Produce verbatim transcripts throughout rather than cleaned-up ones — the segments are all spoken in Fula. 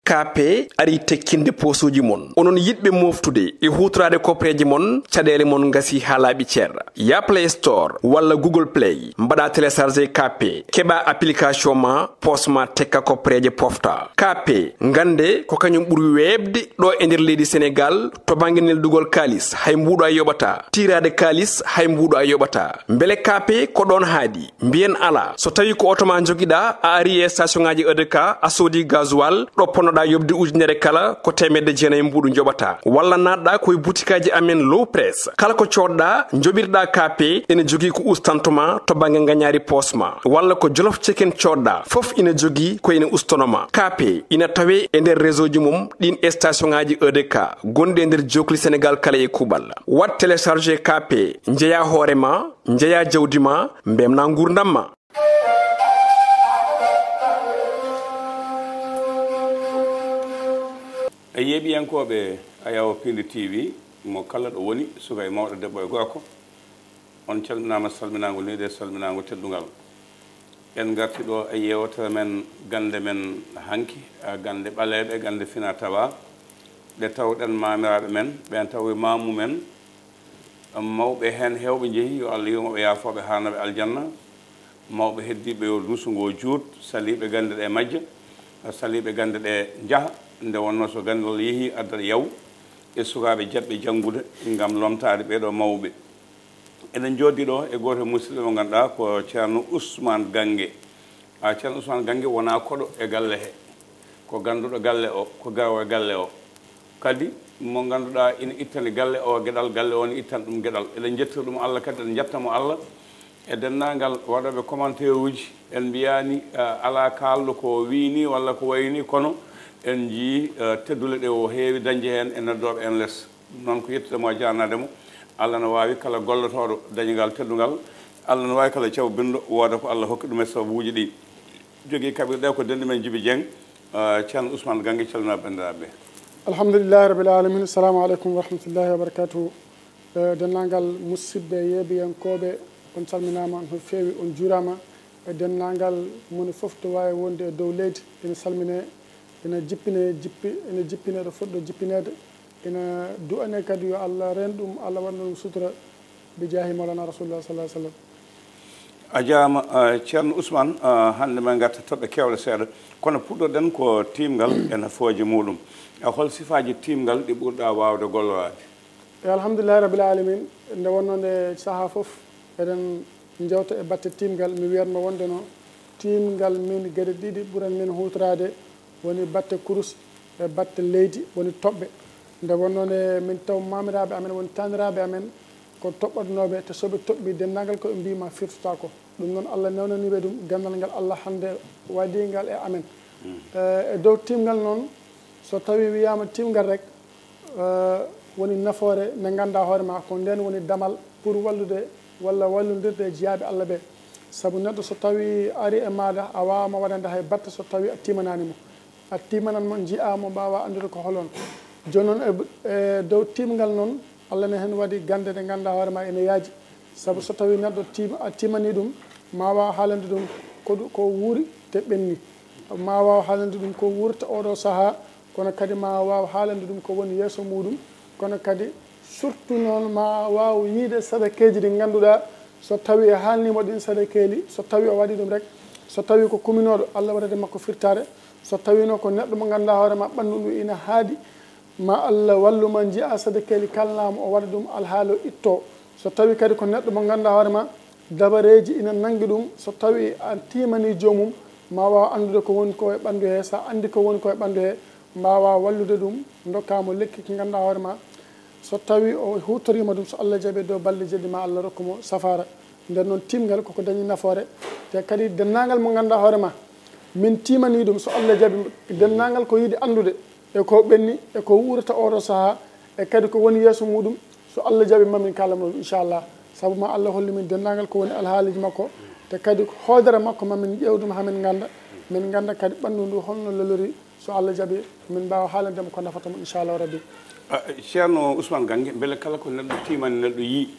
Kaape ari tekkinde poosuuji mon. Onon yiɗɓe mooftude e huutoraade koppereeje mon, caɗeele mon ngasi haa laaɓi cer. Ya Play Store walla Google Play, mbaɗa télécharger Kaape, keɓa application ma, poos ma tekka koppereeje pofta. Kaape, ngannde ko kañum ɓuri weeɓde ɗo e nder leydi Senegaal to bannge neldugol kaalis, hay mbuuɗo a yoɓata. Tiiraade kaalis, hay mbuuɗo a yoɓata. Mbele Kaape ko ɗoon haaɗi? Mbiyen alaa. So tawii ko oto ma njogiɗaa, a ari e station ŋaaji E D K, a soodi gasoil, ɗo ponnoɗaa yoɓde ujunere kala, ko teemedde jeenayi mbuuɗu njoɓataa. Walla naatɗaa ko e butikaaji amen Low Press. Kala ko coodɗaa, njoɓirɗaa Kaape, ene jogii ko ustantuma to bannge ngañaari poos ma. Walla ko Jolof Chicken coodɗaa, fof ina jogii ko ene ustanoma. Kaape ina tawee e nder réseau ji mum ɗin station ŋaaji E D K gonɗi e nder jookli Senegaal kala e kuuɓal. Waɗ télécharger Kaape, njeyaa hoore ma, njeyaa jawdi ma, mbemnaa nguurndam ma. E yeeɓiyankooɓe Ayawo Piindi T V, mo kala ɗo woni, suka e mawɗo, debbo e gorko, on calminaama salminaango nuyde, salminaango teddungal. En ngarti ɗo e yeewtere men, gannde men hanki, a, gannde ɓaleeɓe, gannde fina tawa, ɗe tawɗen maamiraaɓe men, ɓen tawi maamu men, mawɓe heen heewɓe njehi, yo Allah yurmo ɓe, yaafo ɓe, haarna ɓe aljanna. Mawɓe heddiiɓe, yo duuso ngoo juut, saliiɓe gannde ɗe majja, saliiɓe gannde ɗe njaha. Nde wonnoo so ganndal yehii, addat yaw e sukaaɓe jaɓɓe janngude ngam lomtaade ɓee ɗoo mawɓe. Eɗen njooɗii ɗo e gooto e musidɓe mo ngannduɗaa ko Ceerno Ousmane Gannge. A, Ceerno Ousmane Gannge wonaa koɗo e galle he, ko gannduɗo galle o, ko garoowo e galle o. Kadi mo ngannduɗaa ina ittani galle o geɗal, galle o ne ittani ɗum geɗal. Eɗen njettira ɗum Allah, kadi eɗen njetta mo Allah e denndaangal waɗooɓe commentaire uji. En mbiyaani, a, alaa kaalɗo ko wiyi ni walla ko wayi ni, kono en njiyii, a, teddule ɗe o heewi dañde heen e noddooɓe en les. Ɗum noon ko yettude mo, jaarnaade mo. Allah no waawi kala gollotooɗo dañgal teddungal. Allah no waawi kala caw binndo, wooda ko Allah hokki ɗum e sababuuji ɗi. Jogii kaɓirɗe ko denɗo men Jibi Jeŋ, eh, Ceerno Ousmane Gannge, calmina banndiraaɓe ɓe. Alhamdulillahi rabbil alamin. Assalamu aleykum wa rahmatullahi wa barakatuhu. Eh, denndaangal musidɓe yeeɓiyankooɓe, on calminaama no feewi, on juuraama. E denndaangal moni fof to waawi wonde e dow leydi, ina salmine, ina jippine, jippi, ina jippine ɗo fotɗo jippineede, ina du'ane kadi yo Allah reen ɗum, Allah waɗan ɗum sutura, bi jaahi Mawlana Rasulullah sallallahu alaihi wasallam. A jaama, eh, Ceerno Ousmane, eh, hannde ma ngarta toɓɓe keewɗe seeɗa, kono puɗɗoɗen ko tiimngal e nafooje muuɗum. Eh, hol sifaaji tiimngal ɗi ɓurɗa waawde golloraade? E alhamdulillahi rabbil alamin, nde wonnoo nde sahaa fof eɗen njewta e batte tiimngal, mi wiyatno wonde no tiimngal min geɗe ɗiɗi ɓuran min huutoraade, woni batte kurus e batte leydi, woni toɓɓe. Nde wonnoo nde min taw maamiraaɓe amen, woni taaniraaɓe amen, ko toɓɓatnooɓe, te so ɓe toɓɓii denndaangal ko ɓe mbiyi ma firtotaako. Ɗum noon Allah newnanii ɓe ɗum, ganndal ngal Allah hannde waɗii ngal e amen. Mm. Eh, e dow tiimngal noon, so tawii wiyaama tiimngal rek, eh, woni nafoore nde ngannduɗaa hoore ma, ko ndeen woni damal pour wallude walla wallondirde e jiyaaɓe Allah ɓe. Sabu neɗɗo so tawii ari e maaɗa, a waawaama waɗande hay batte so tawii a tiimanaani mo. A tiimanan mo, njiyaa mo, mbaawaa anndude ko hol on. Jooni noon e, e dow tiimngal noon, Allah ne heen waɗi gannde ɗe ngannduɗaa hoore ma ene yaaji. Sabu so tawii neɗɗo tiima, a tiimanii ɗum, ma waaw haalande ɗum ko ɗu-, ko wuuri te ɓenni. Ma waaw haalande ɗum ko wuurta oɗo sahaa, kono kadi ma waaw haalande ɗum ko woni yeeso muuɗum. Kono kadi surtout noon ma waaw yiyde sadakeeji ɗi ngannduɗaa so tawii a haalniima ɗin sadakeeli, so tawii o waɗii ɗum rek, so tawii ko kuminooɗo, Allah waɗata e makko firtaare. So tawiino ko neɗɗo mo ngannduɗaa hoore ma ɓanndu ndu ina haaɗi, ma Allah wallu ma njiyaa sadakeeli kaalnaama o waɗa ɗum alhaali o ittoo. So tawii kadi ko neɗɗo mo ngannduɗaa hoore ma dabareeji ina nanngi ɗum, so tawii a tiimanii joomum, ma waaw anndude ko woni ko e ɓanndu hee. So a anndii ko woni ko e ɓanndu hee, mbaawaa wallude ɗum, ndokkaa mo lekki ki ngannduɗaa hoore ma. So tawii o huutoriima ɗum, so Allah jaɓii, dow balɗe jeɗɗi ma Allah rokku mo safaara. Nden noon tiimngal koko dañi nafoore, te kadi denndaangal mo ngannduɗaa hoore ma, min tiimanii ɗum, so Allah jaɓii, denndaangal ko yiɗi anndude e ko ɓenni, e ko wuurata oɗo sahaa, e kadi ko woni yeeso muuɗum, so Allah jaɓii, ma min kaalan mo ɗum, inchallah. Sabu ma Allah holli min denndaangal ko woni alhaaliiji makko, te kadi hoodere makko ma min ƴeew ɗum haa min ngannda, min ngannda kadi ɓanndu ndu holno lelori, so Allah jaɓii, min mbaawa haalande mo ko nafata mo, inchallahu rabbi. Ah, Ceerno Ousmane Gannge, mbele kala ko neɗɗo tiimani, neɗɗo yii,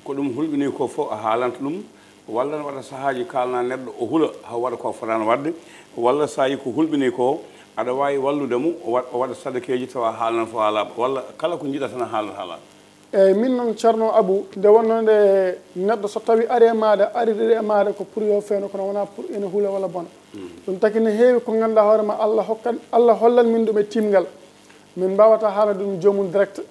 ko ɗum hulɓinii ko fof a haalanta ɗum, walla ne waɗa sahaaji kaalna neɗɗo o hula haa waɗa ko fotaano waɗde, walla so a yii ko hulɓinii ko, Aɗa waawi wallude mo, o wa-, o waɗa sadakeeji tawa haalnan fof haalaaɓe, walla kala ko njiɗa tan a haalat haalaaɓe. Eyyi, min noon Ceerno Abu, nde wonnoo nde neɗɗo so tawi ari e maaɗa, ariri e maaɗa ko pour yo feewnu, kono wonaa pour ina hula walla bona. Ɗum taki ne heewi ko ngannduɗaa hoore ma Allah hokkan, Allah hollan min ɗum e timngal. Min mbaawata haalande ɗum joomum direct,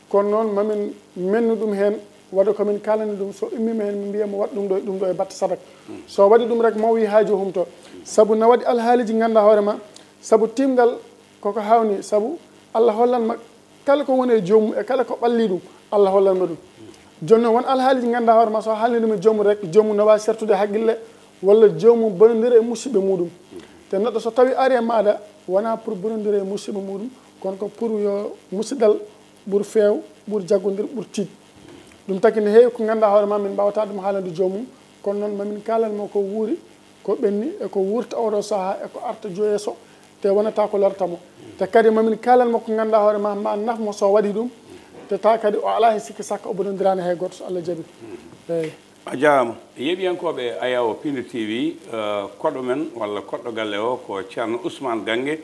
kono noon mamin mennu ɗum heen, waɗa ko min kaalani ɗum, so immiima heen min mbiya mo waɗ ɗum ɗo e ɗum ɗo e batte sadak. So waɗi ɗum rek mo wi haaju humto. Sabu na waɗi alhaaliji ngannduɗaa hoore ma, sabu timngal koko hawni, sabu Allah hollan ma kala ko woni e joomum e kala ko ɓalli ɗum, Allah hollan ma ɗum. Jooni noon won alhaaliji ngannduɗaa hoore ma so haalni ɗum e joomum rek, joomum no waawi sertude haqqille walla joomum bonondira e musiɓɓe muɗum. Te neɗɗo so tawi ari e maaɗa, wonaa pour bonondira e musiɓɓe muɗum, kono ko pour yo musidal ɓur feew, ɓur jaggondir, ɓur tiiɗ. Ɗum taki ne heewi ko ngannduɗaa hoore ma min mbaawata ɗum haalande joomum, kono noon mamin kaalan mo ko wuuri, ko ɓenni e ko wuurta oɗo sahaa e ko arta jo yeeso, te wonata ko lorta mo. Te kadi mamin kaalan mo ko ngannduɗaa hoore ma, ma naf mo so waɗi ɗum, te ta kadi o alaa he sikki sakka o bonondiraani hay gooto so Allah jaɓi. Eyyi. A jaaraama. Yeeɓiyankooɓe Ayaw Piindi T V, eh, koɗo men walla koɗɗo galle o ko Ceerno Ousmane Gannge,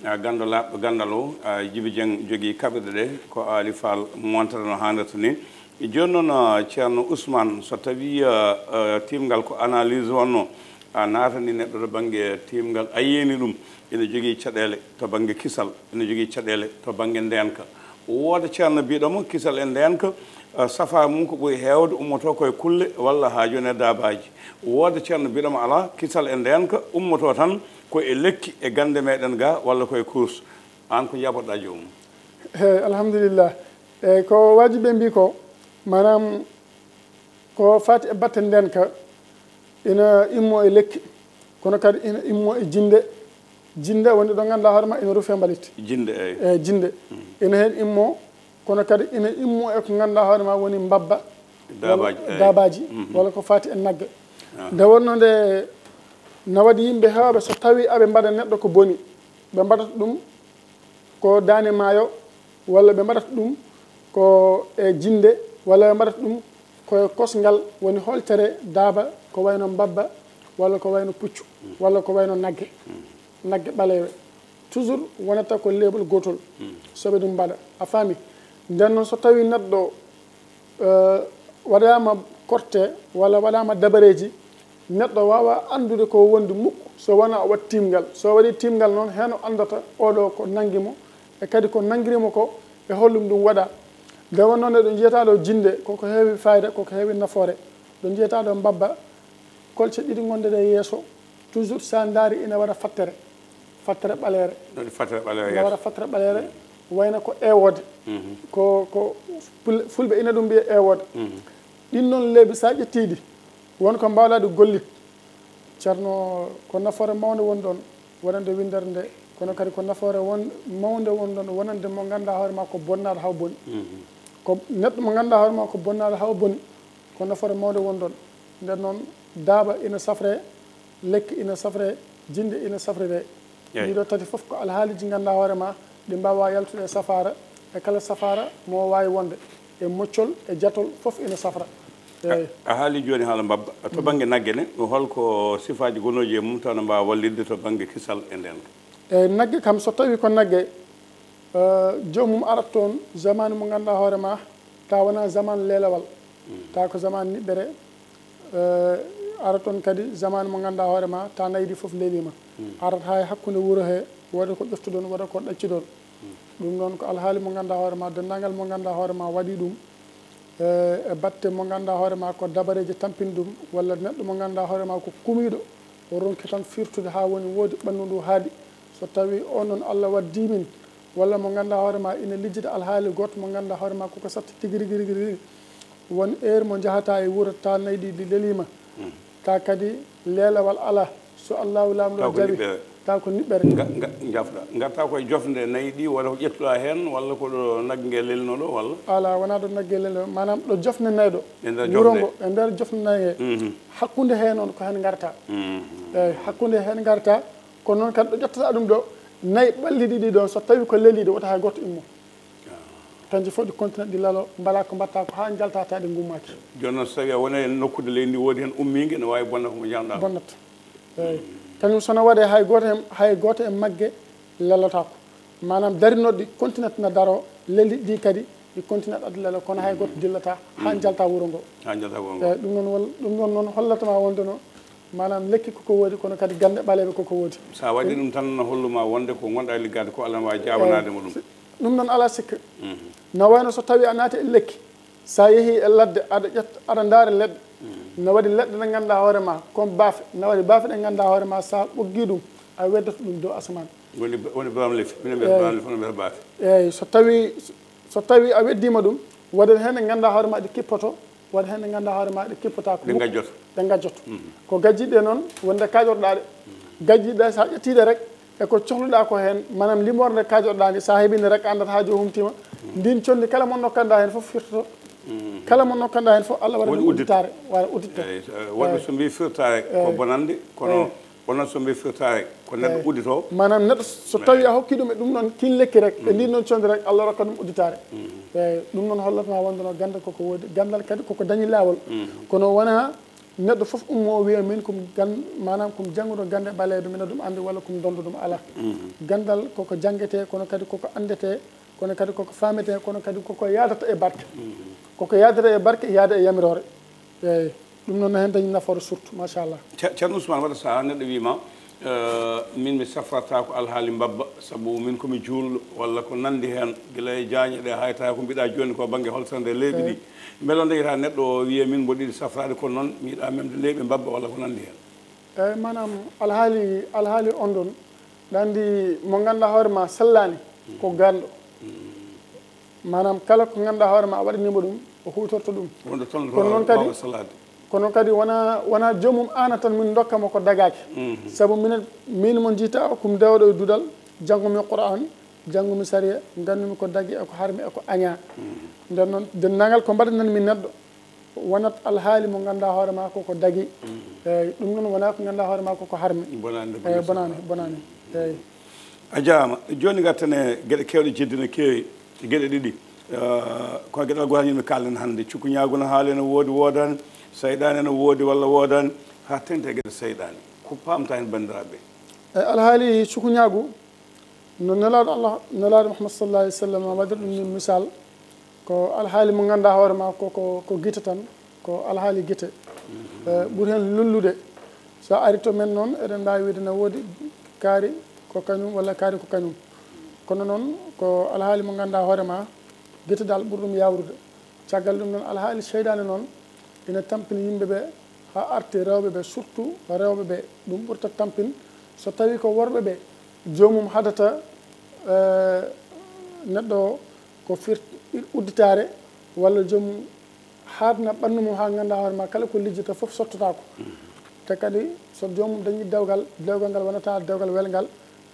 eh, ganndo laaɓɗo ganndal o, eh, Jibi Jeng jogii kaɓirɗe ɗe, ko Aali Faal montata no haanirta ni. Jooni noon, eh, Ceerno Ousmane, so tawii, eh, eh, timngal ko analyse wonnoo, a naatani neɗɗo to bannge timngal, a yeeni ɗum, ina jogii caɗeele to bannge kisal, ina jogii caɗeele to bannge ndeenka. Wooda ceerno biɗomo kisal e ndeenka, eh, safaa mum ko ɓuri heewde ummotoo ko e kulle walla haa jooni e daabaaji. Wooda ceerno biɗomo alaa, kisal e ndeenka ummotoo tan ko e lekki e gannde meɗen ga walla ko e course. Aan ko njabotoɗaa joomum? Eyyi, alhamdulillah. Eyyi, ko waajibi ɓe mbii ko, maanaam ko faati e batte ndeenka, ina immo e lekki, kono kadi ina immo e jinnde. Jinnde woni ɗo ngannduɗaa hoore ma ina rufe mbalit. Jinnde, eyyi. Eyyi, jinnde. Ina heen immo, kono kadi ina immo e ko ngannduɗaa hoore ma woni mbabba, walla daabaaji, walla ko faati e nagge. Nde wonnoo nde na waɗi yimɓe heewɓe so tawii aɓe mbaɗa neɗɗo ko boni, ɓe mbaɗata ɗum ko daande maayo, walla ɓe mbaɗata ɗum ko e jinnde, walla ɓe mbaɗata ɗum ko e kosngal, woni holtere daaba ko wayno mbabba, walla ko wayno puccu, walla ko wayno nagge, nagge ɓaleewe. Toujours wonata ko leeɓol gootol, so ɓe ɗum mbaɗa. A faami? Nden noon so tawii neɗɗo eh, waɗaama korte walla waɗaama dabareeji, neɗɗo waawaa anndude ko wondi mukk so wonaa o waɗ timngal. So waɗii timngal noon, heen o anndata oɗo ko nanngi mo, e kadi ko nanngiri mo ko, e hollum ɗum waɗaa. Nde wonnoo nde ɗo njiyataa ɗo jinnde, koko heewi faayida, koko heewi nafoore. Ɗo njiyataa ɗo mbabba, kolce ɗiɗi ngonɗe ɗe yeeso, toujours so a ndaari ina waɗa fattere, fattere ɓaleere. Ɗo ɗi fattere ɓaleere ina yeeso. Waɗa fattere ɓaleere, wayno ko ewoode. Ko, ko pul-, fulɓe ina ɗum mbiya ewoode. Ɗin noon leeɓi so a ƴettii ɗi, won ko mbaawɗaa ɗi gollit. Ceerno, ko nafoore mawnde woni ɗoon wonande winndere nde, kono kadi ko nafoore won, mawnde woni ɗoon wonande mo ngannduɗaa hoore ma ko bonnaaɗo haw boni. Ko neɗɗo mo ngannduɗaa hoore ma ko bonnaaɗo haw boni, ko nafoore mawnde woni ɗoon. Nden noon, daaba ina safree, lekki ina safree, jinnde ina safriree. Eyyi. Ɗii ɗoo tati fof ko alhaaliiji ngannduɗaa hoore ma, ɗi mbaawaa yaltude e safaara, e kala safaara mo waawi wonde, e moccol, e jatol, fof ina safra. Eyyi. A haali jooni haala mbabba. To bannge nagge ne, holko sifaaji gonooji e mum taw ne mbaawa wallitde to bannge kisal e ndeenka? Eyyi, nagge kam, so tawii ko nagge, eh, joomum arat toon, zamaanu mo ngannduɗaa hoore ma, tawa wonaa zamaanu leelewal, tawa ko zamaanu niɓɓere, eh, arat toon kadi zamaanu mo ngannduɗaa hoore ma, tawa nayi ɗi fof leeliima. Arat haa e hakkunde wuro he, wooda ko ƴettuɗon, wooda ko ɗaccuɗon. Ɗum noon ko alhaali mo ngannduɗaa hoore ma, denndaangal mo ngannduɗaa hoore ma waɗi ɗum, eh, e batte mo ngannduɗaa hoore ma ko dabareeje tampini ɗum, walla neɗɗo mo ngannduɗaa hoore ma ko kumiiɗo, o ronki tan firtude haa woni woodi ɓanndu ndu haaɗi. So tawii oon noon Allah waddii min, walla mo ngannduɗaa hoore ma ina lijjita alhaali gooto mo ngannduɗaa hoore ma koko satti tigi rigi, rigi, rigi. Won heure mo njahataa e wuro, tawa nayi ɗi, ɗi leliima. Tawa kadi leelewal alaa. So Allahu Laamɗo jaɓi, tawa ko niɓɓere. Nga, nga, jafɗa. Ngarta koye jofnde nayi ɗi, walla ko ƴettuɗaa heen, walla ko ɗo nagge nge lelinoo ɗo, walla? Alaa, wonaa ɗo nagge lelinoo. Maanaam ɗo jofnde nayi ɗo. E nder wuro jofnde ngo, e nder jofnde nayi he. Hakkunde he noon ko heen ngarta. Eyyi, hakkunde heen ngarta. Kono noon kadi ɗo ƴettata ɗum ɗo, nayi ɓalli ɗiɗi ɗo, so tawii ko leliiɗo, wota hay gooto immo. Kanji fof ɗi continue ɗi lalo, mbaɗa ko mbaɗta ko haa njalta tawa ɗe ngummaaki. Jooni noon so tawii a woni e nokkude leydi ndi woodi heen ummiinge, ene waawi bonna ko mo njanɗaa. Bonnata. Eyyi. Kañum so no waɗee hay gooto e, hay gooto e magge lelataako. Maanaam darinoɗi continent na daro, leli ɗi kadi ɗi continent addi lelo, kono hay goto dillata ha jalta wuro ngo. Ha jalta wuro ngo. Eyi, ɗum noon wal-, ɗum ɗon noon hollata ma wonde no, maanaam lekki koko woodi, kono kadi gannde ɓaleeɓe koko woodi. Sa waɗi ɗum tan no holluma wonde ko gonɗa liggaade ko Allah ma jaabanaade mo ɗum. Ɗum noon alaa sikka. Na wayno so tawi a naati e lekki, sa yehi e ladde, aɗa ƴetta, aɗa ndaara leɗɗe. Na waɗi leɗɗe ɗe ngannduɗaa hoore ma, comme baafe, na waɗi baafe ɗe ngannduɗaa hoore ma, sa ɓoggi ɗum, a weddoto ɗum dow asamaan. Woni, woni bamle, minen mbiyata bamle, kono mbiyata baafe. Eeyi, so tawi, so tawi a weddiima ɗum, waɗat heen ɗe ngannduɗaa hoore ma ɗe kippoto, waɗat heen ɗe ngannduɗaa hoore ma ɗe kippotaako. Ɗe ngajjoto. Ɗe ngajjoto. Ko gajjiiɗe noon, wonde kaajotoɗaa ɗe. Gajjiiɗe, so a ƴettii ɗe rek, e ko cohluɗaa ko heen, maanaam limoore nde kaajotoɗaa nde, so a heɓii nde rek, a anndat haa jooni humtiima. Ndiin conndi kala mo nokkanɗaa heen fof firtoto. Kala mo nokkanɗaa heen fof, Allah waɗa ɗum udditaare. Wala udditto. Eeyi, eh, woɗɓe so mbii firtaare ko bonannde, kono onon so mbii firtaare ko neɗɗo udditoo. Maanaam neɗɗo so tawi a hokki ɗum e ɗum ɗon kin lekki rek, e ndin ɗon conndi rek, Allah rokka ɗum udditaare. Eeyi, ɗum noon hollatma wonde no ganndal koko woodi, ganndal kadi koko dañi laawol. Kono wonaa neɗɗo fof ummo o wiya min ko mi gan-, maanaam ko mi jannguɗo gannde ɓaleeɓe, mino ɗum anndi walla ko mi donndo ɗum, alaa. Ganndal koko janngetee, kono kadi koko anndetee, kono kadi koko faametee, kono kadi koko yaadata e barke. Koko yaadata e barke, yaada e yamiroore. Eeyi, ɗum noon no heen dañi nafoore surtout, machallah. Ce-, Ceerno Ousmane, waɗa sahaa neɗɗo wiima, eh, min mi safrata ko alhaali mbabba, sabu min ko mi juulɗo, walla ko nanndi heen, gila e jaañe ɗe, hay tawa ko mbiɗa jooni ko bannge holtande leeɓi ɗi. Mbele on dañata neɗɗo o wiya min mboɗo yiɗi safraade, kono noon mi yiɗa memde leeɓi mbabba walla ko nanndi heen? Eeyi, maanaam alhaali, alhaali on ɗon, ɗa anndi mo ngannduɗaa hoore ma sellaani, ko ganndo. Maanaam kala ko ngannduɗaa hoore ma a waɗaniima ɗum, o huutorto ɗum. Wonde toon kono noon kadi, kono kadi wona, wona joomum aana tan min ndokka mo ko dagaaki. Sabu minen, min mo njiytaa o ko mi dewɗo e duɗal, janngumi Qur'aan, janngumi sariya, nganndumi ko dagi e ko harmi e ko añaa. Nden noon, denndaangal ko mbaɗananmi neɗɗo, wonat alhaali mo ngannduɗaa hoore ma koko dagi. Eeyi, ɗum noon wonaa ko ngannduɗaa hoore ma koko harmi. Bonaani, eeyi, bonaani, bonaani. Eeyi. A jaaraama. Jooni ngarten e geɗe keewɗe jeddi no keewi, geɗe ɗiɗi. Eh, ko geɗal gootal mi kaalden hannde. Cukuñaagu no haali no woodi, woodaani, seyɗaane no woodi walla woodaani, haa teŋti e geɗe seyɗaane. Ko paamta heen banndiraaɓe ɓe? E alhaali cukuñaagu, no Nelaaɗo Allah, Nelaaɗo Muhammad sallallahu alayhi wa sallam waɗi ɗum ni misal, ko alhaali mo ngannduɗaa hoore ma ko, ko, ko gite tan, ko alhaali gite. Eh, ɓuri heen lollude. So a ari to men noon, eɗen mbaawi wiide na woodi kaari ko kañum walla kaari ko kañum. Kono noon, ko alhaali mo ngannduɗaa hoore ma, gite dal ɓuri ɗum yaawrude. Caggal ɗum noon, alhaali seyɗaane noon ina tampini yimɓe ɓe haa arti rewɓe ɓe, surtout rewɓe ɓe. Ɗum ɓurta tampin so tawi ko worɓe ɓe joomum haɗata, eh, neɗɗo o ko firt-, udditaare walla joomum haadna ɓanndu mum haa ngannduɗaa hoore ma kala ko lijjata fof sottotaako. Te kadi so joomum dañi dewgal, dewgal ngal wonata dewgal welngal,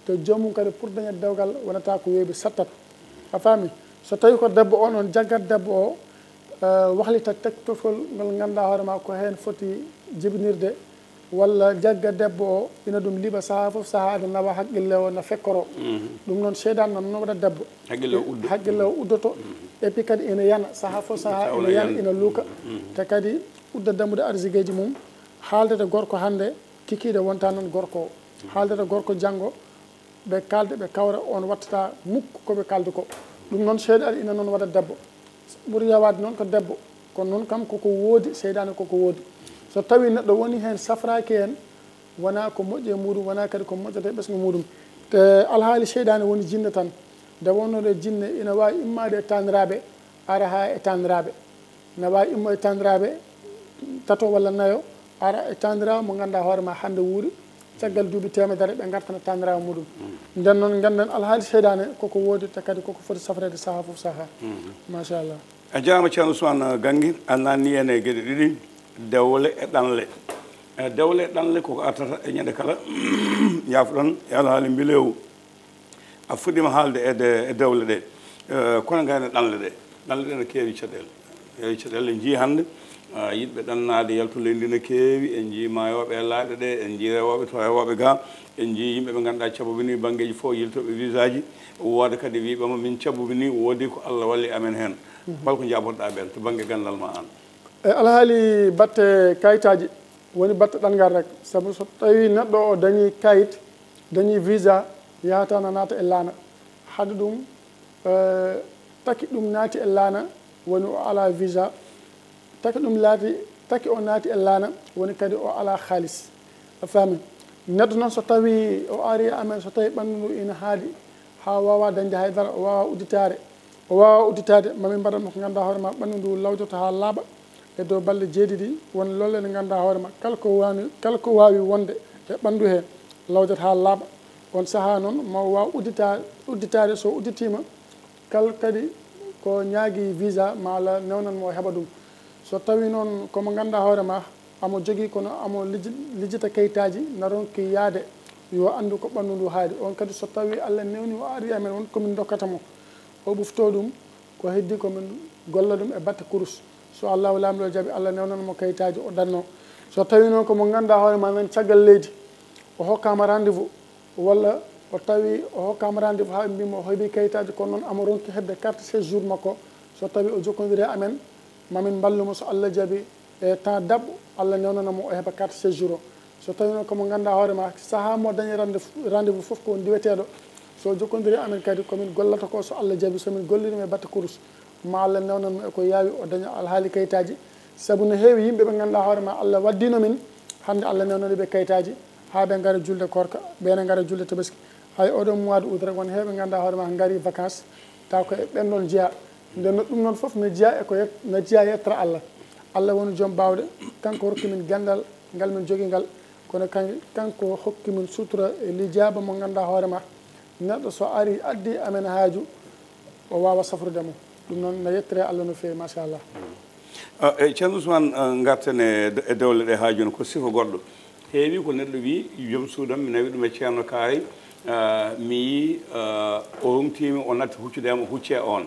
te joomum kadi pour daña dewgal wonata ko weeɓi sattata. A faami? So tawi ko debbo o noon, jaggat debbo o, eh, wahlita tektofol ngol ngannduɗaa hoore ma ko heen foti jibinirde, walla jagga debbo o ina ɗum liɓa sahaa fof sahaa, aɗa nawa haqqille o na fekkoro. Ɗum noon seyɗaane noon no waɗa debbo. Haqqille o uddo. Haqqille o uddoto. Et puis kadi ina yana sahaa fof sahaa, ina yana, ina luuka. Te kadi udda dammuɗe arsigeeji mum, haaldata gorko hannde, kikiiɗe wonta noon gorko o. Haaldata gorko janngo, ɓe kaalda, ɓe kawra, on wattata mukk ko ɓe kaaldi ko. Ɗum noon seyɗaane ina noon waɗa debbo. Ɓuri yawaade noon ko debbo, kono noon kam koko woodi, seyɗaane koko woodi. So tawi neɗɗo woni heen, safraaki heen, wona ko moƴƴi e muɗum, wona kadi ko moƴƴata e ɓesngu muɗum. Te alhaali seyɗaane woni jinne tan. Nde wonnoɗo e jinne ina waawi immaade e taaniraaɓe, ara haa e taaniraaɓe. Na waawi immo e taaniraaɓe tato walla nayo, ara e taaniraawo mo ngannduɗaa hoore ma hannde wuuri, caggal duuɓi teemedere ɓe ngartana taaniraawo muɗum. Nden noon, ngannden alhaali seyɗaane koko woodi, te kadi koko foti safreede sahaa fof sahaa. Machallah. A jaaraama, Ceerno Ousmane Gannge, a naatni en e geɗe ɗiɗi, dewle e ɗanle. E dewle e ɗanle koko artata e ñande kala, yaafuɗon, e alhaali mbilewu. A fuɗɗiima haalde e de-, e dewle ɗe. Eh, kono ngayen e ɗanle ɗe. Ɗanle ɗe no keewi caɗeele. Keewi caɗeele. En njiyii hannde, ah, yiɗɓe ɗannaade yaltu leydi no keewi. En njiyii maayooɓe e laaɗe ɗe. En njiyii rewooɓe to rewooɓe ga. En njiyii yimɓe ɓe ngannduɗaa caɓuɓe ni banngeeji fof, yiltooɓe visaaji. Wooda kadi wiiɓe ma min caɓuɓe ni, woodi ko Allah walli amen heen. Hol ko njaɓorɗaa ɓeen to bannge ganndal ma aan? E alhaali batte kayitaaji, woni batte ɗanngal rek. Sabu so tawii neɗɗo o dañii kayit, dañii visa, Yahata na naata e laana. Hade ɗum, eh, taki ɗum naati e laana, woni o alaa visa. Taki ɗum laati, taki o naati e laana, woni kadi o alaa haalis. A faami? Neɗɗo noon, so tawii o ari e amen, so tawii ɓanndu ndu ina haaɗi, haa waawa dañde hay dara, o waawa udditaade, o waawa udditaade, ma min mbaɗan mo ko ngannduɗaa hoore ma, ɓanndu ndu lawjoto haa laaɓa e dow balɗe jeeɗiɗi, won lolle ɗe ngannduɗaa hoore ma, kala ko waani, kala ko waawi wonde e ɓanndu he, lawjata haa laaɓa. On sahaa noon, ma o waaw uddita-, udditaade, so udditiima, kala kadi ko ñaagii visa, ma Allah newnan mo o heɓa ɗum. So tawii noon ko mo ngannduɗaa hoore ma, amo jogii kono amo lij-, lijjita kayitaaji, na ronki yahde, yo anndu ko ɓanndu ndu haaɗi. On kadi so tawii Allah newni o ari amen, won ko min ndokkata mo, o ɓuftoo ɗum, ko heddii ko min golla ɗum e batte kurus. So Allahu Laamɗo jaɓi, Allah newnan mo kayitaaji o ɗannoo. So tawii noon ko mo ngannduɗaa hoore ma nan caggal leydi, o hokkaama rendez-vous, walla o tawi o hokkaama rendez-vous haa ɓe mbii mo o heɓii kayitaaji, kono noon amo ronki heɓde carte séjour makko. So tawii o jokkondirii e amen, ma min mballu mo, so Allah jaɓi, e temps daɓɓo, Allah newnana mo o heɓa carte séjour o. So tawii noon ko mo ngannduɗaa hoore ma, sahaa mo dañi rendez-, rendez-vous fof ko ndiweteeɗo. So jokkondirii e amen kadi, ko min gollata ko, so Allah jaɓi, so min golliriima e batte kurus, ma Allah newnan mo e ko yaawi, o daña alhaali kayitaaji. Sabu no heewi yimɓe ɓe ngannduɗaa hoore ma, Allah waddiino min, hannde Allah newnani ɓe kayitaaji, haa ɓe ngara julde koorka, ɓe ene ngara julde tabaski. Hay oɗo mois de août rek, won heewɓe ngannduɗaa hoore ma ngari vacances, taw ko e ɓen ɗon jeyaa. Nden no ɗum noon fof no jeyaa e ko yet-, no jeyaa yettere Allah. Allah woni joom baawɗe, kanko rokki min ganndal ngal min jogii ngal, kono kan-, kanko hokki min sutura e lijaaba mo ngannduɗaa hoore ma. Neɗɗo so ari addi amen haaju, o waawa safrude mo. Ɗum noon no yettere Allah no feewi, machallah. Ah, e Ceerno Ousmane, ah, ngarten e de-, e dewle ɗe haa jooni, ko sifa goɗɗo. Heewi ko neɗɗo wii, joom suudam, mi nawi ɗum e Ceerno Kaari, ah, mi yii, ah, o roŋtiimi, o natti huccude am, o hucci e oon.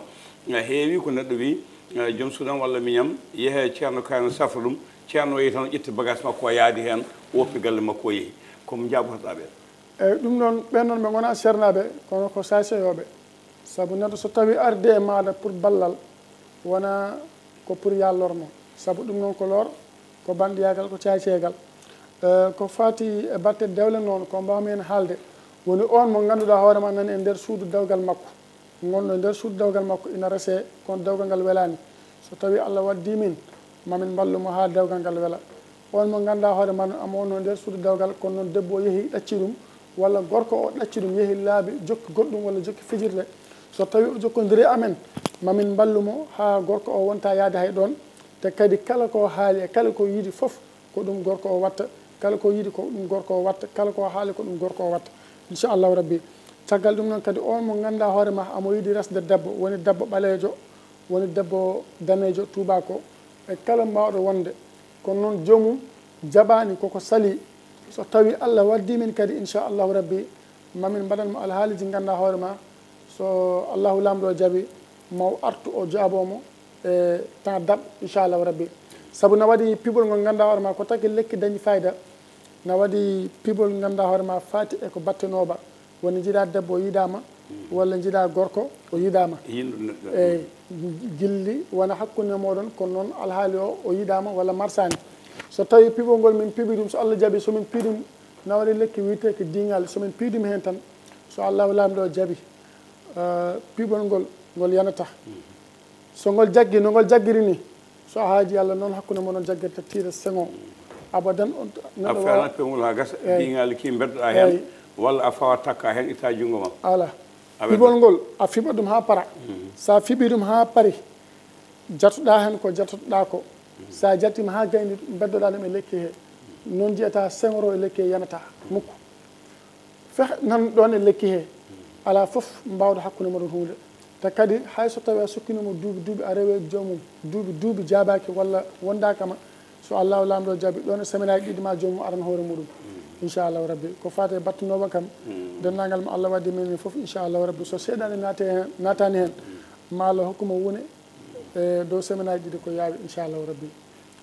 Ah, heewi ko neɗɗo wii, ah, joom suudam walla miñam, yehe Ceerno Kaari no safra ɗum, Ceerno o yehi tan o ƴetti bagage makko o yaadi heen, o woppi galle makko o yehi. Ko mo njaabotoɗaa ɓeen? Eyi, ɗum noon, ɓeen noon ɓe ngonaa seernaaɓe, kono ko saaseyooɓe. Sabu neɗɗo so tawii arde e maaɗa pour ballal, wonaa ko pour yaa lor mo. Sabu ɗum noon ko lor, ko banndiyaagal, ko caay-caaygal. Eh, ko faati e batte dewle noon, ko mbaawmi heen haalde, woni oon mo ngannduɗaa hoore ma nani e nder suudu dewgal makko. Ngonɗo e nder suudu dewgal makko ina resee, kono dewgal ngal welaani. So tawii Allah waddii min, ma min mballu mo haa dewgal ngal wela. Oon mo ngannduɗaa hoore ma, amo wonnoo nder suudu dewgal, kono noon debbo o yehi ɗacci ɗum, walla gorko o ɗacci ɗum, yehi laabi, jokki goɗɗum walla jokki fijirde. So tawii o jokkondirii e amen, ma min mballu mo haa gorko o wonta yahde hay ɗoon. Te kadi kala ko haali e kala ko yiɗi fof, ko ɗum gorko o watta. Kala ko yiɗi ko ɗum gorko o watta. Kala ko haali ko ɗum gorko o watta. Inchallahu rabbi. Caggal ɗum noon kadi, oon mo ngannduɗaa hoore ma, amo yiɗi resde debbo, woni debbo ɓaleejo, woni debbo daneejo tuubaako, e kala mbaawɗo wonde. Kono noon joomum jaɓaani koko salii. So tawii Allah waddii min kadi, inchallahu rabbi, ma min mbaɗan mo alhaaliji ngannduɗaa hoore ma. So Allahu Laamɗo jaɓi, ma o artu o jaaboo mo e temps daɓɓo, inchallahu rabbi. Sabu na waɗi piɓol ngol ngannduɗaa hoore ma ko taki lekki dañi fayda. Na waɗi piɓol ngannduɗaa hoore ma faati e ko batte nooba. Woni njiɗaa debbo o yiɗaama, walla njiɗaa gorko o yiɗaama. Yinɗo neɗɗo. Eyi, gilli wona hakkunde mooɗon, kono noon alhaali o, o yiɗaama walla marsaani. So tawii piɓol ngol min piɓi ɗum, so Allah jaɓi, so min piɗum, na waɗi lekki wiyeteeki diŋal, so min piɗum heen tan, so Allahu Laamɗo jaɓi, eh, piɓol ngol, ngol yanata. So ngol jaggi, no ngol jaggiri ni, so a haajii Allah noon, hakkunde mon on jaggirta tiiɗa seŋo. Abadan, on, a neɗɗo feewnat peewngol haa gasa, eey, diŋaali ki mbeddoɗaa heen, eey, walla a fawa takka heen, itta junngo ma. Alaa. Abadan. Piɓol ngol, a fiɓa ɗum haa para. Mhm. So a fiɓii ɗum haa pari, jatoɗaa heen ko jatoɗaa ko. Mhm. So a jattiima haa gayni, mbeddoɗaa ɗum e lekki he. Noon njiyataa seŋoro e lekki he yanataa. Mukku. Fehe nan ɗoon e lekki he. Alaa fof mbaawɗo hakkunde moɗon huunde. Te kadi, hay so tawii a sukkiniima duuɓi, duuɓi, a rewi e joomum, duuɓi, duuɓi jaabaaki walla wondaaka ma, so Allahu Laamɗo jaɓi, ɗoon e semaine aji ɗiɗi ma joomum aran hoore muɗum. Inchallahu rabbi. Ko faati e battunoowo kam, denndaangal mo Allah waddi min fof, inchallahu rabbi. So seyɗaane naati heen, naataani heen, ma Allah hokku mo wune e dow semaine aji ɗiɗi ko yaawi, inchallahu rabbi.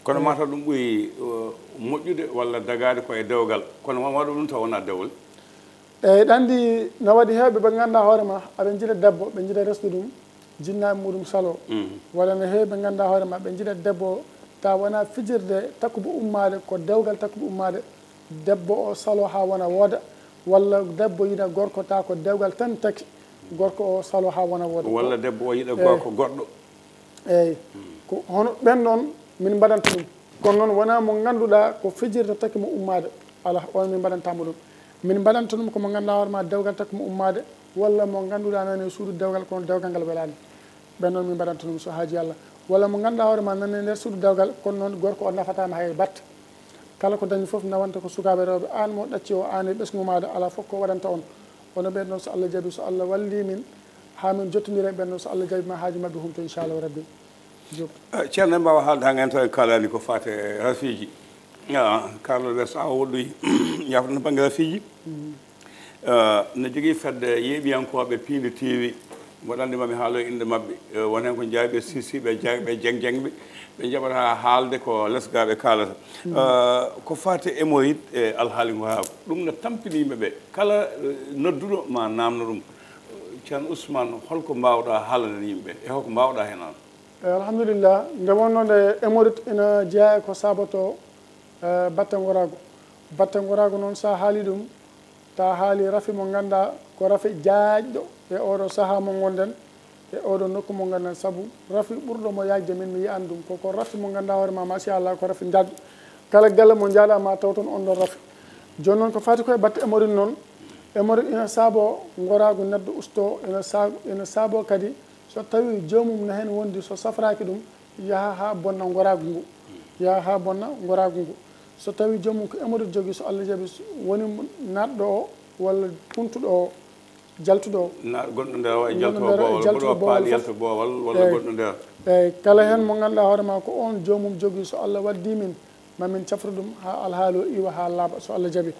Kono mataw ɗum ɓuri, uh, moƴƴude walla dagaade ko e dewgal. Kono ma waɗu ɗum taw wonaa dewle. Eyi, ɗa anndi no waɗi heewɓe ɓe ngannduɗaa hoore ma, aɓe njiɗa debbo, ɓe njiɗa resde ɗum, jinnaaɓe muɗum saloo. Mhm. Walla no heewɓe ɓe ngannduɗaa hoore ma, ɓe njiɗa debbo, taw wonaa fijirde takkuba ummaade, ko dewgal takkuba ummaade, debbo o saloo haa wona wooda, Walla debbo yiɗa gorko, ta ko dewgal tan taki, gorko o salo ha wona wooda. Walla debbo o yiɗa gorko goɗɗo. Eyyi. Ko hono ɓen ɗon min mbaɗanta ɗum. Kono noon wona mo ngannduɗaa ko fijirde taki mo ummaade. Alaa, on min mbaɗantaa mo ɗum. Min mbaɗanta ɗum ko mo ngannduɗaa hoore ma dewgal taki mo ummaade, walla mo ngannduɗaa nani e suudu dewgal kono dewgal ngal welaani. Ɓen ɗon min mbaɗanta ɗum so haaji Allah. Walla mo ngannduɗaa hoore ma nani e nder suudu dewgal kono noon gorko o nafataama hay batte. Kala ko dañi fof nawanta ko sukaaɓe rewɓe. Aan mo ɗacci o, aan e ɓesngu maaɗa, alaa fof ko waɗanta on. Kono ɓen ɗon so Allah jaɓi, so Allah walli min, haa min jottondira e ɓen ɗon, so Allah jaɓi ma haaju maɓɓe humto inchallahu rabbi. Joop. Ceerno, en mbaawa haalde haa ngannduɗaa en kaalani ko faati e rafiiji. Carlo West awa woɗɗoyi yafata no bannge rafiiji. No jogii fedde yeeɓiyankooɓe piindi tiiwi. Mboɗo anndi mami haalo innde maɓɓe. Won heen ko njaaɓe sisiiɓe, jaaɓe jeng jengɓe. Ɓe njaɓata haalde ko lesgaaɓe kaalata. Ko faati e moyit e alhaali ngoraagu, ɗum no tampini yimɓe ɓe. Kala nodduɗo ma naamno ɗum. Ceerno Ousmane, holko mbaawɗaa haalande yimɓe e holko mbaawɗaa heen aan? Eyi, alhamdulillah. Nde wonnoo nde, emorit ina jeyaa e ko saabotoo, eh, batte ngoraagu. Batte ngoraagu noon, so a haalii ɗum, ta haali rafi mo ngannduɗaa ko rafi jaajɗo e oɗo sahaa mo ngonɗen, e oɗo nokku mo ngonɗen, sabu rafi ɓurɗo mo yaajde min mi yiyaani ɗum. Ko, ko rafi mo ngannduɗaa hoore ma, machallah, ko rafi jaajɗo. Kala galle mo njahɗaa ma taw toon on ɗon rafi. Jooni noon, ko faati ko e batte emorit noon, emorit ina saaboo ngoraagu neɗɗo ustoo, ina sa-, ina saaboo kadi so tawii joomum no heen wondi, so safraaki ɗum, yaha haa bonna ngoraagu ngu. Yaha haa bonna ngoraagu ngu. So tawii joomum ko emorit jogii, so Allah jaɓi, so woni naatɗo o walla kuntuɗo o, jaltuɗo o. Na-, gonɗo nder o e jaltuɗo boowal, jaltuɗo boowal, jaltuɗo boowal walla gonɗo nder. Eyi, kala heen mo ngannduɗaa hoore ma ko oon joomum jogii, so Allah waddii min, ma min cafru ɗum haa alhaali o iwa haa laaɓa, so Allah jaɓi.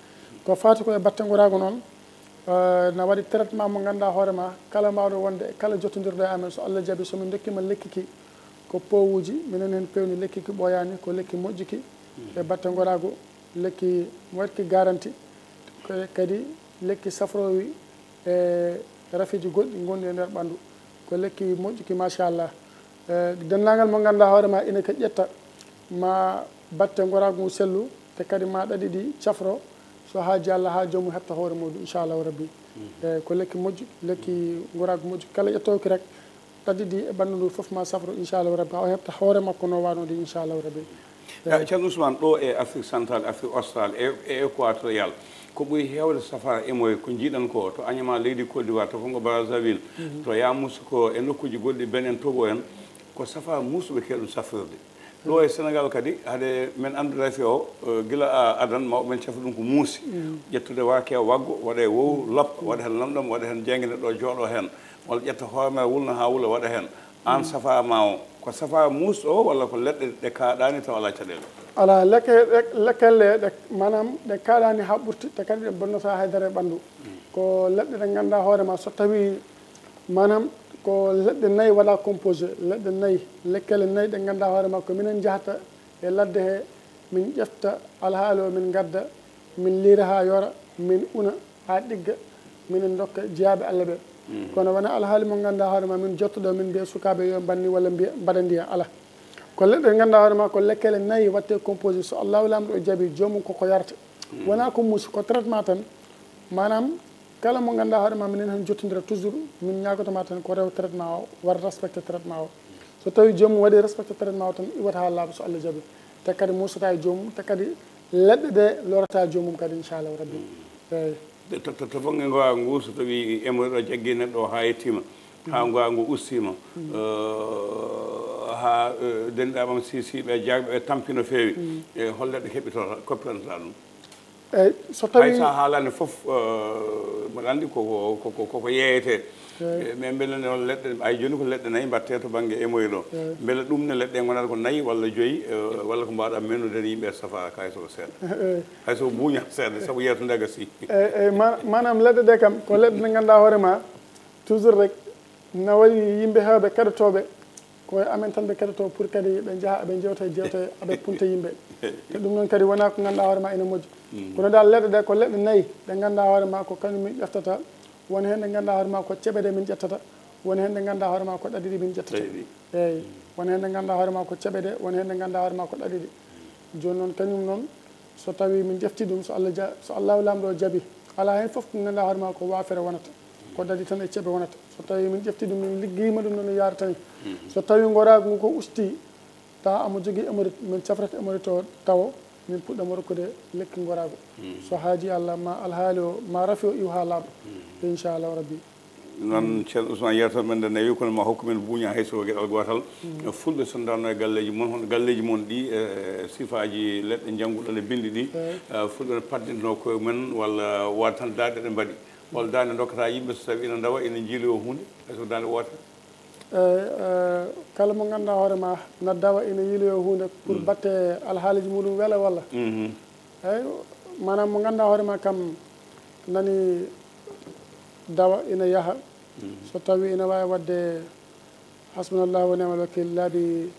Ko faati ko e batte ngoraagu noon, eh, na waɗi traitement mo ngannduɗaa hoore ma, kala mbaawɗo wonde e kala jottondirɗo e amen, so Allah jaɓi, so min ndokkii ma lekki ki, ko powuuji, minen heen pewni lekki ki ɓooyaani, ko lekki moƴƴi ki, e batte ngoraagu, lekki mo waɗi ki garanti, ko kadi lekki safroowi e rafiiji goɗɗi ngonɗi e nder ɓanndu. Ko lekki moƴƴi ki, machallah. Eh, denndaangal mo ngannduɗaa hoore ma ina ka ƴetta ma batte ngoraagu ngu sellu, te kadi ma ɗaɗi ɗi cafro, so haaji Allah haa joomum heɓta hoore muɗum, inchallahu rabbi. Eh, ko lekki moƴƴi, lekki ngoraagu moƴƴi. Kala ƴettoowo ki rek, ɗaɗi ɗi e ɓanndu ndu fof ma safro, inchallahu rabbi, haa o heɓta hoore makko no waanoo ni, inchallahu rabbi. Ya, Ceerno Ousmane, ɗo e Afrique Central, Afrique Austral, e, e Équatorial, ko ɓuri heewde safara e moye ko njiiɗen ko to Agnama, leydi Côte d'Ivoire, to Congo Brazzaville, to Yamoussoukro, e nokkuuji goɗɗi, Benin, Togo en, ko safara muusuɓe keewi ɗum safrirde. Ɗo e Sénégal kadi, hade men anndu rafi o, eh, gila a adan, mawɓe men cafi ɗum ko muusi. Ƴettude waake waggo, waɗa e wow, loppa, waɗa heen lamɗam, waɗa heen jeynge neɗɗo o jooɗo heen, walla ƴetta hoore ma wulna haa wula, waɗa heen. Aan safara ma o, ko safara muus o walla ko leɗɗe ɗe kaaɗaani taw alaa caɗeele? Alaa, lekke-, lek-, lekkelle ɗe, maanaam ɗe kaaɗaani haa ɓurti, te kadi ɗe bonnataa hay dara e ɓanndu. Ko leɗɗe ɗe ngannduɗaa hoore ma, so tawii, maanaam ko leɗɗe nayi waɗaa composé, leɗɗe nayi, lekkelle nayi ɗe ngannduɗaa hoore ma, ko minen njahata e ladde he, min ƴefta alhaali o, min ngadda, min liira haa yoora, min una haa ɗigga, minen ndokka jiyaaɓe Allah ɓe. Kono wonaa alhaali mo ngannduɗaa hoore ma, min jotto ɗo, min mbiya sukaaɓe yo mbaɗ ni walla mbiya mbaɗa ndiya, alaa. Ko leɗɗe ɗe ngannduɗaa hoore ma, ko lekkele nayi waɗte composé. So Allahu Laamɗo o jaɓi, joomum koko yarata. Wonaa ko muusi, ko traitement tan. Maanaam, kala mo ngannduɗaa hoore ma, minen heen jottondira toujours, min ñaagoto ma tan ko rew traitement o, waɗ respecté traitement o. So tawii joomum waɗi respecté traitement o tan, iwata haa laaɓa so Allah jaɓi. Te kadi muusataa e joomum, te kadi leɗɗe ɗe lorata joomum kadi, inchallahu rabbi. Eeyi. To, to, to, to bannge ngoowa ngu, so tawii emoyɗo jaggi neɗɗo o haa yettiima, haa ngoowa ngu ustiima, eh, haa, eh, denɗaaɓam si, si ɓe jaagɓe ɓe tampi no feewi, e hol leɗɗe keɓɓitorta, koppirantoɗaa ɗum? Eeyi, so tawii hay so a haalaani fof, eh, mboɗo anndi ko, ko, ko, ko, ko yeeyetee. Eeyi. Eh, mais mbele noon leɗɗe, ay jooni ko leɗɗe nayi mbaɗtee to bannge emoyɗo. Eeyi. Mbele ɗum ne leɗɗe ngonata ko nayi walla joyi, eh, walla ko mbaawɗaa mennude heen yimɓe safa kay so ko seeɗa? Eeyi. Hay so buuña seeɗa, sabu yeeso nde gasii. Eeyi, eeyi, ma-, maanaam leɗɗe ɗe kam, ko leɗɗe ɗe ngannduɗaa hoore ma, toujours rek, na waɗi yimɓe heewɓe keɗotooɓe, ko e amen tan ɓe keɗotoo pour kadi ɓe njaha, ɓe njewta e jeewte, ɓe punta yimɓe. Te ɗum noon kadi wonaa ko ngannduɗaa hoore ma ina moƴƴi. Kono dal leɗɗe ɗe ko leɗɗe nayi ɗe ngannduɗaa hoore ma ko kañum min ƴeftata. Won heen ɗe ngannduɗaa hoore ma ko ceɓe ɗe min ƴettata. Won heen ɗe ngannduɗaa hoore ma ko ɗaɗi ɗi min ƴettata. Eeyi. Won heen ɗe ngannduɗaa hoore ma ko ceɓe ɗe, won heen ɗe ngannduɗaa hoore ma ko ɗaɗi ɗi. Jooni noon kañum noon, so tawii min ƴeftii ɗum, so Allah ja-, so Allahu Laamɗo o jaɓi, Alaa heen fof ko ngannduɗaa hoore maa ko waafere wonata, ko dadi tan e ceɓe wonata. So tawii min ƴeftii ɗum, min liggeyii ma ɗum no no yaarata ni. So tawii ngoraagu ngu ko usti, tawa omo jogii hémorroïde, min cafrata hémorroïde o tawo, min puɗɗa mo rokkude lekki ngoraagu. So haajii Allah, ma alhaali o, ma rafi o iw haa laaɓa. Inchallahu rabbi. Noon, Ceerno Ousmane, yeewtere men nde newi, kono ma hokku men buuña hay so ko geɗal gootal. Fulɓe so ndarno e galleeji mon, hono galleeji mon ɗi, e sifaaji leɗɗe njannguɗon e binndi ɗi, eh, Fulɓe no paddinno koye men walla waɗa tan daande ɗe mbaɗi? Hol daande ndokkata yimɓe so tawi ina ndawa, ina njiiloyo huunde, hay so daande wootere? Eh, eh, kala mo ngannduɗaa hoore ma na dawa ina yiiloyo huunde pour batte alhaaliji muɗum wela walla? Mhm. Eyi, maanaam mo ngannduɗaa hoore ma kam nani dawa ina yaha. Mhm. So tawi ina waawi waɗde hasbunallahu wa ni'mal wakil laabi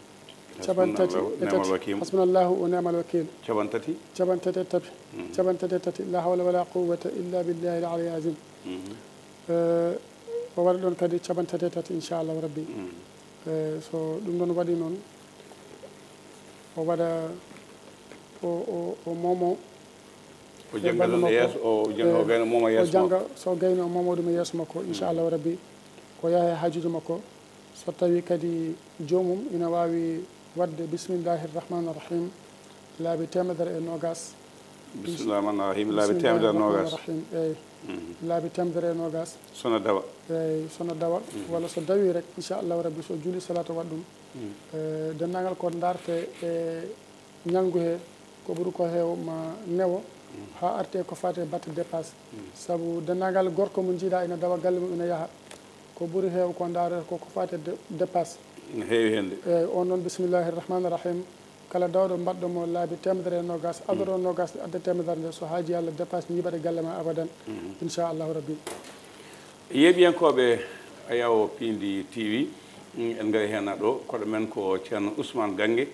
capanɗe tati e tati. Hasbunallahu wa ni'mal wakil. Capanɗe tati? Capanɗe tati e tati. Mhm. Capanɗe tati e tati. La hawla wala quwwata illa billahi al aliyyil azim. Mhm. Eh, o waɗa ɗon kadi capanɗe tati e tati, inchallahu rabbi. Mm. Eh, so ɗum ɗon waɗi noon, o waɗa, o, o, o moomo. O jannga ɗum e yeeso, o jannga, o gayna, o mooma yeeso makko. So gayni o mooma ɗum e yeeso makko, inchallahu rabbi. O yaha e haajuuji makko. So tawi kadi joomum ina waawi waɗde bismillahi rahmani rahim laabi teemedere e noogaas. Bismillahi rahmani rahim laabi teemedere e noogaas. Rahim, eyi. Mhm. Laabi teemedere e noogaas. Sona dawa. Eyi, sona dawa. Mhm. Walla so dawi rek, inchallahu rabbi, so juuli salaatu waɗ ɗum. Mhm. Eh, denndaangal ko ndaarte e ñalngu he, ko ɓuri ko heew ma newo, haa arte ko faati e batte dépasse. Sabu denndaangal gorko mo njiiɗa ina dawa galle mum ina yaha, ko ɓuri heew ko ndaarata ko ko faati e de-, dépasse. Ina heewi heen de. Eyi, on noon, bismillahi rahmani rahim. Kala dawɗo mbaɗɗo mo laabi teemedere e noogaas, adoro noogaas, adde teemedere nde, so haajii Allah, dépasse ñiiɓat e galle ma abadan. Mhm. Inchallahu rabbi. Yeeɓiyankooɓe Ayawo Piindi T V, mm, en ngari heen ɗo, koɗo men ko Ceerno Ousmane Gannge,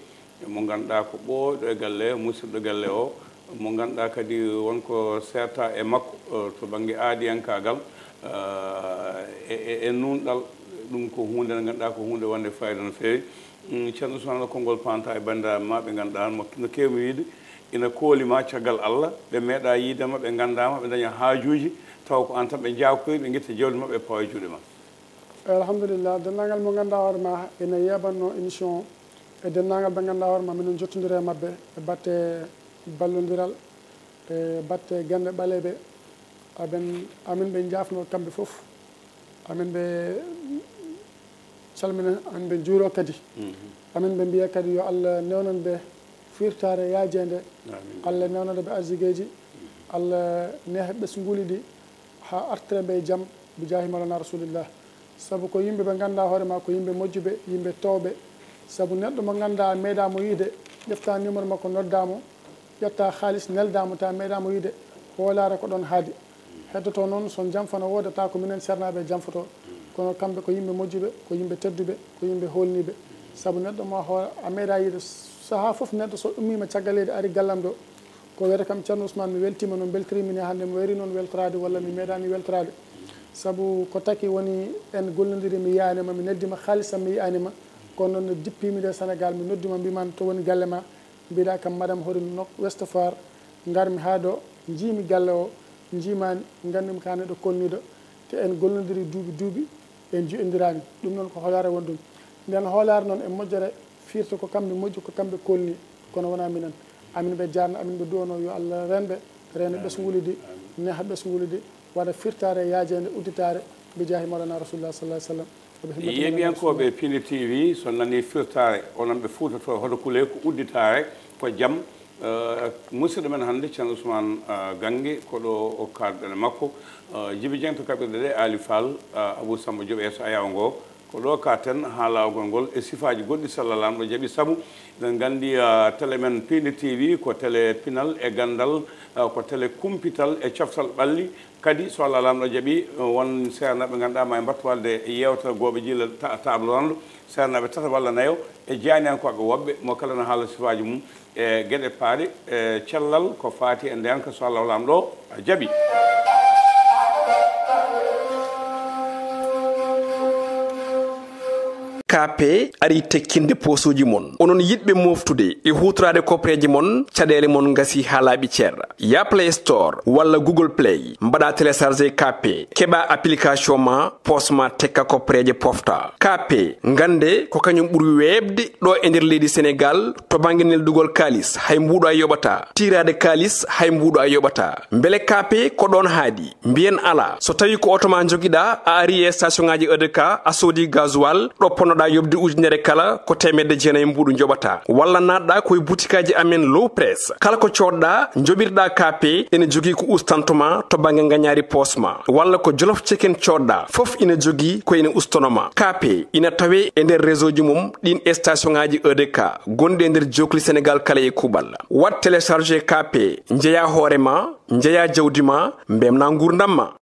mo ngannduɗaa ko ɓooyɗo e galle, musidɗo galle o, mo ngannduɗaa kadi won ko seerta e makko, eh, to bannge aadiyankaagal, eh, e, e, e nuunɗal. Ɗum ko huunde nde ngannduɗaa ko huunde wonde fayida no feewi. Mm, Ceerno Ousmane, konngol paanta e banndiraaɓe ma ɓe ngannduɗaa mo, no keewmi wiide, ina kooli ma caggal Allah, ɓe meeɗa yiide ma, ɓe nganndaa ma, ɓe ndaña haajuuji, tawa ko aan tan ɓe njaakoyi, ɓe ngetta jawdi maɓɓe, ɓe pawa e juuɗe ma. Alhamdulillah, denndaangal mo ngannduɗaa hoore ma ina yeeɓanno émission o, e denndaangal ɓe ngannduɗaa hoore ma, minen njottondira e maɓɓe e batte ballondiral, e batte gannde ɓaleeɓe. Aben, amin ɓe njaafnoo kamɓe fof. Amin ɓe calmina, amin ɓe njuuroo kadi. Mhm. Amin ɓe mbiya kadi yo Allah newnan ɓe firtaare yaajeende. Amin. Allah newnana ɓe arsigeeji. Mhm. Allah neeha ɓesnguuli ɗi haa artira ɓe e jam, bi jaahi Mawlana Rasulillah. Sabu ko yimɓe ɓe ngannduɗaa hoore ma, ko yimɓe moƴƴuɓe, yimɓe toowɓe. Sabu neɗɗo mo ngannduɗaa a meeɗaa mo yiide, ƴefta numéro makko, noddaa mo, ƴetta haalis, neldaa mo, tawa meeɗaa mo yiide, hoolaare ko ɗoon haadi. Heddoto noon, so jamfa no woodata, ko minen seernaaɓe jamfoto. Kono kamɓe ko yimɓe moƴƴuɓe, ko yimɓe tedduɓe, ko yimɓe hoolniiɓe. Sabu neɗɗo mo a hoo-, a meeɗaa yiide, sahaa fof neɗɗo so ummiima caggal leydi ari gallam ɗo, ko wiyata kam, Ceerno Ousmane, mi weltiima no mbeltiriimi ni hannde, mi wayri noon weltoraade walla mi meeɗaani weltoraade. Sabu ko taki woni en gollondiri, mi yiyaani ma, mi neldi ma haalis am, mi yiyaani ma. Kono noon no dippiimi nde Sénégal, mi noddi ma, mbiimi ma to woni galle ma. Mbiɗa kam, Madame Horim nok West Foire, ngarmi haa ɗo, njiimi galle o, njiimaani, nganndumi ka neɗɗo kolniiɗo, te en gollondiri duuɓi duuɓi, en njiɗondiraani. Ɗum noon ko hoolaare woni ɗum. Nden hoolaare noon e moƴƴere, firti ko kamɓe moƴƴi, ko kamɓe kolni, kono wonaa minen. Amin ɓe jaarna, amin ɓe duwanoo yo Allah reen ɓe, reena ɓesnguuli ɗi, neeha ɓesnguuli ɗi, waɗa firtaare yaajeende udditaare, bi jaahi Mawlana Rasulullah sallallahu alaihi wasallam. Yeeɓiyankooɓe Piindi T V, so nani firtaare, onon ɓe Fuuta to hoto kule ko udditaare, ko jam. Eh, musidɗo men hannde, Ceerno Ousmane, eh, Gannge, ko ɗo o kaalɗen e makko. Eh, Jibi Dieng to kaɓirɗe ɗe, Ali Fall, eh, Abou Samba Diop e so ayaw ngo. Ko ɗo kaaten haa laawol ngol e sifaaji goɗɗi, so Allah Laamɗo jaɓi. Sabu eɗen nganndi, eh, télé men Piindi T V ko télé pinal e ganndal, eh, ko télé kumpital e coftal ɓalli. Kadi, so Allah Laamɗo jaɓi, won seernaaɓe ngannduɗaa ma en mbattu waɗde yeewtere gooɓe jilla ta-, table ronde, seernaaɓe tata walla nayo e jeyaniyankooɓe woɓɓe, mo kala no haala sifaaji mum e geɗe paaɗe e cellal ko faati e ndeenka, so Allah Laamɗo jaɓi. K P ari tekkinde poosuuji mon. Onon yiɗɓe moftude e huutoraade kopreeje mon, caɗeele mon ngasi haa laaɓi cer. Ya Play Store walla Google Play, mbaɗa télécharger K P, keɓa application ma, poos ma tekka kopreeje pofta. K P, ngannde ko kañum ɓuri weeɓde ɗo e nder leydi Senegaal to bannge neldugol kaalis, hay mbuuɗo a yoɓata. Tiiraade kaalis, hay mbuuɗo a yoɓata. Mbele K P ko ɗoon haaɗi? Mbiyen alaa. So tawi ko oto ma njogiɗa, a ari e station ngaji E D K, a soodi gasoil, ɗo ponnoɗa yoɓde ujunere kala, ko teemedde jeenayi mbuuɗu njoɓata. Walla naatɗa ko e butikaaji amen Low Press. Kala ko coodɗa, njoɓirɗa K P, ene jogii ko ustanto ma to bannge ngañaari poos ma. Walla ko Jolof Chicken coodɗa, fof ina jogii ko ene ustono ma. K P ina tawe e nder réseau ji mum ɗin e station ngaji E D K, gonɗi e nder jookli Senegaal kala e kuuɓal. Waɗ télécharger K P, njeya hoore ma, njeya jawdi ma, mbemna nguurndam ma.